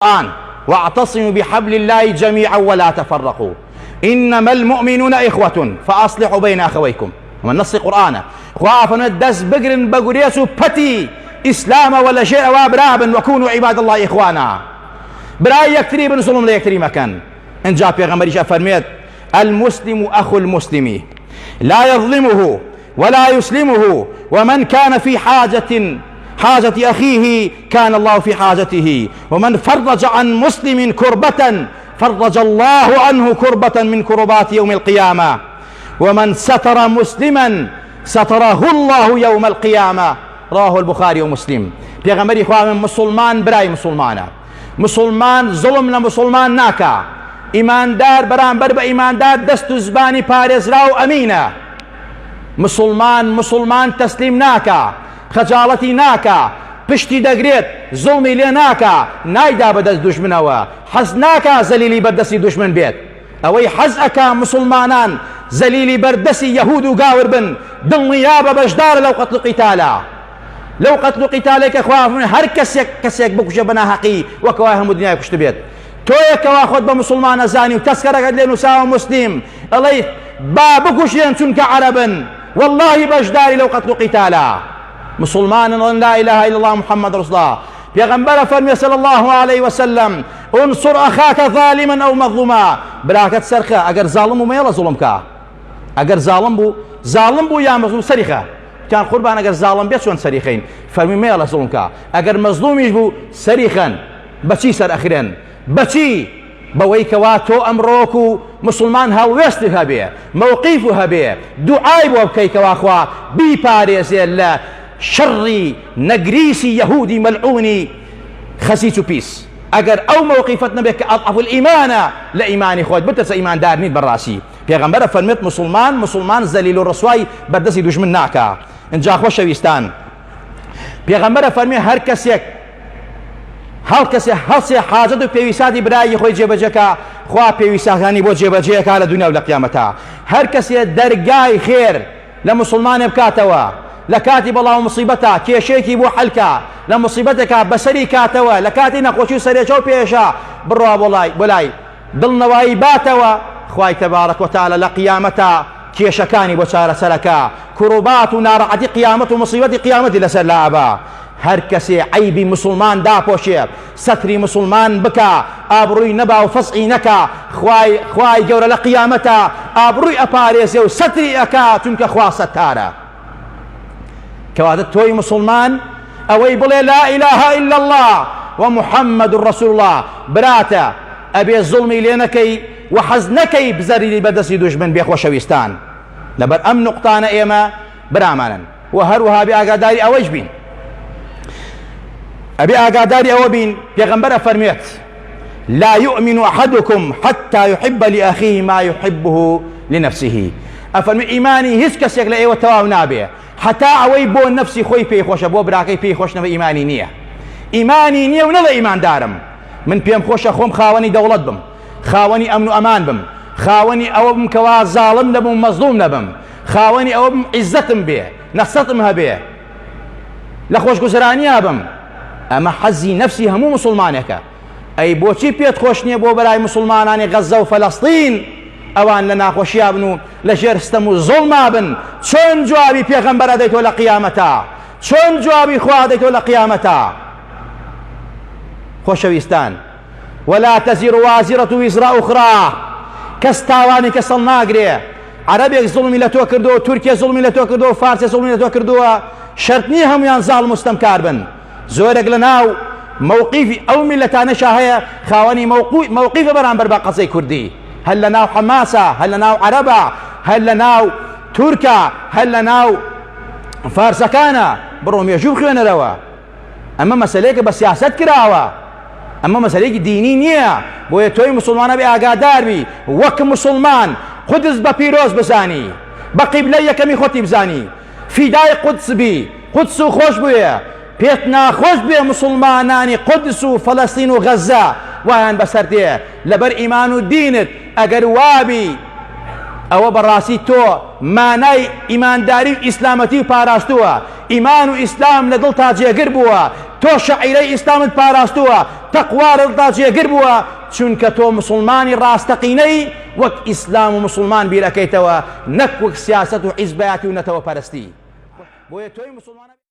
قورئان، واعتصموا بحبل اللە جمیعا ولا تفرقوا انما المؤمنون اخوة فاصلحوا بین اخویکم. ئەمە نەسی قورئانە. خوا ئەفەرموێت دەست بگرن بە گورێس و پەتی ئیسلامەوە لە ژێر ئەوە برا بن وەکونوا عباد اللە اخوانا، برای یەکتری بن زوڵم لە یەکتری مەکەن. ئینجا پێغەمبەریش ئەفەرموێت المسلم اخو المسلم لا يظلمه ولا يسلمه ومن كان في حاجة حاجة أخيه كان الله في حاجته ومن فرج عن مسلم كربة فرج الله عنه كربة من كربات يوم القيامة ومن ستر مسلما ستره الله يوم القيامة رواه البخاري ومسلم. پێغەمبەری خوا من مسلمان برای مسلمانە، مسلمان زوڵم لە مسلمان ناکا، ئیماندار بەرامبەر بە ئیماندار دەست و زبانی پارێزرا و ئەمینە، مسلمان مسلمان تەسلیم ناکا، خەجاڵەتی ناکا، پشتی دەگرێت، زوڵمی لێ ناکا، نایدا بەدەست دوژمنەوە، حەز ناکا زەلیلی بەردەستی دوژمن بێت. ئەوەی حەز ئەکا مسوڵمانان زەلیلی بەردەسی یەهود و گاور بن، دڵنیابە بەشدارە لەو قەتل و قیتالە. لەو قەتل و قیتالەی کە خوا فەرمووی هەر کەسێک کەسێک بکوژێ بە ناهەقی وەک ئەوە هەموو دنیای کوشتبێت. تۆیە کەوا خۆت بە موسڵمان ئەزانی و تەسکەرەکەت لێ نووساوە موسلیم، ئەڵێی با بکوژرێن چونکە عەرەبن، وەڵڵاهی بەشداری لەو قەتل و قیتالە. مسوڵمانن ئەڵێن لا اله الا الله محمد رسول الله. پێغەمبەر ئەفەرموێ صلی الله علیه وسلم انصر اخاک ظالما او مظلوما، براکەت سەرخە ئەگەر زاڵم بوو مەیەڵە زوڵم کا، ئەگەر زاڵم بوو زاڵم بوو یا مەزلوم سەری خە، وتیان قوربان ئەگەر زاڵم بێت چۆن سەری خەین؟ فەرمی مەیەڵە زوڵم کا، ئەگەر مەزلومیش بوو سەری خەن. بەچی سەر ئەخرێن؟ بەچی؟ بەوەی کەوا تۆ ئەمڕۆک و مسوڵمان هەڵوێستت هەبێ، مەوقیف هەبێ، دوعای بۆ بکەی کەوا خوا بیپارێزێ لە شەڕی نەگریسی یەهودی مەلعونی خەسیس و پیس. ئەگەر ئەو مەوقیفەت نەبێ کە ئەضعەف الئیمانە لە ئیمانی خۆت بترسە ئیماندار نیت بەڕاستی. پێغەمبەر ئەفەرموێت مسوڵمان مسوڵمان زەلیل و ڕسوای بەردەستی دوژمن ناکا. ئینجا خۆشەویستان پێغەمبەر ئەفەرموێ هەر کەسێک هەڵ کەسێ هەڵسێ حاجەت و پێویستاتی برایی خۆی جێبەجێکا خوا پێویستاکانی بۆ جێبەجێکا لە دنیا و لە قیامەتا. هەر کەسێ دەرگای خێر لە مسوڵمانێ بکاتەوە لە کاتی بەڵا و مصیبەتا کێشەیەکی بۆ حەلکا لە مصیبەتێکا بەسەری کاتەوە لە کاتی نەخۆشی و سەرێچە و پێشە بڕوا بۆ لای بۆ لای دڵنەوایی باتەوە خوای تبارک و تعالی لە قیامەتا کێشەکانی بۆ چارەسەرەکا کوروبات و ناڕەحەتی قیامەت و مصیبەتی قیامەتی لەسەر لابا. هەر کەسێ عەیبی موسڵمان داپۆشێ سەتری موسڵمان بکا ئابڕووی نەبا و فەزعی نەکا خوای خوای گەورە لە قیامەتا ئابڕووی ئەپارێزێ و سەتری ئەکا چونکە خوا سەتارە. کەواتە تۆی موسڵمان ئەوەی بڵێ لا اله الا الله و محمد رسول الله براتە ئەبێ زوڵمی لێ نەکەی و حەز نەکەی بزەریلی بەدەستی دوژمن بێ خۆشەویستان. لەبەر ئەم نوقتانە ئێمە برامانن و هەروەها بێ ئاگاداری ئەوەیش بین ئەبێ ئاگاداری ئەوە بین پێغەمبەر ئەفەرموێت لا يؤمن أحدكم حتى يحب لأخيه ما يحبه لنفسه. ئەفەرموێ ئیمانی هیچ کەسێک لە ئێوە تەواو نابێ حتا ئەوەی بۆ نەفسی خۆی پێی خۆشە بۆ براکەی پێی خۆش نەبێ ئیمانی نییە، ئیمانی نییە و نەڵێ ئیماندارم. من پێم خۆشە خۆم خاوەنی دەوڵەت بم، خاوەنی ئەمن و ئەمان بم، خاوەنی ئەوە بم کەوا زاڵم نەبم و مەزڵوم نەبم، خاوەنی ئەوە بم عیزەتم بێ، نەسەتم هەبێ، لە خۆشگوزەرانیا بم. ئەمە حەزی نەفسی هەموو موسڵمانێکە. ئەی بۆچی پێت خۆش نییە بۆ بەرای موسڵمانانی غەززە و فەلەستین ئەوان لە ناخۆشیا بن و لە ژێر ستەم و زوڵما بن؟ چۆن جوابی پێغەمبەر ئەدەیتەوە لە قیامەتا؟ چۆن جوابی خوا ئەدەیتەوە لە قیامەتا؟ خۆشەویستان ولا تزر وازرة وزر أخرى، کەس تاوانی کەس هەڵناگرێ. عەرەبێک زوڵمی لە تۆ کردووە، تورکێ زوڵمی لە تۆ کردووە، فارسێ زوڵمی لە تۆ کردووە، شەرت نییە هەموویان زاڵم و ستەمکار بن. زۆرێک لە ناو مەوقیفی ئەو میللەتانەشا هەیە خاوەنی مەوقیفە بەرامبەر بە قەزەی کوردی، هەر لە ناو حەماسا، هەر لە ناو عەرەبا، هەر لە ناو تورکا، هەر لە ناو فارسەکانە. بڕۆ مێژوو بخوێنەرەوە. ئەمە مەسەلەیەکە بە سیاسەت کراوە، ئەمە مەسەلەیەکی دینی نییە. بۆیە تۆی مسوڵمان ئەبێ ئاگادار بی وەک مسوڵمان قودس بە پیرۆز بزانی، بە قیبلەی یەکەمی خۆتی بزانی، فیدای قودس بی، قودس و خۆش بوێ، پێت ناخۆش بێ مسوڵمانانی قودس و فەلەستین و غەزە وایان بەسەر دێ لەبەر ئیمان و دینت، ئەگەر وابی ئەوە بەڕاستی تۆ مانای ئیمانداری و ئیسلامەتی و پاراستووە، ئیمان و ئیسلام لە دڵتا جێگر بووە. تۆ شەعیرەی ئیسلامت پاراستووە، تەقوا لەدڵتا جێگر بووە، چونکە تۆ موسڵمانی ڕاستەقینەی وەک ئیسلام و موسڵمان بیر ئەکەیتەوە نەک وەک سیاسەت و حیزبایەتی و نەتەوە پەرستی. بۆیە تۆی موسڵمان.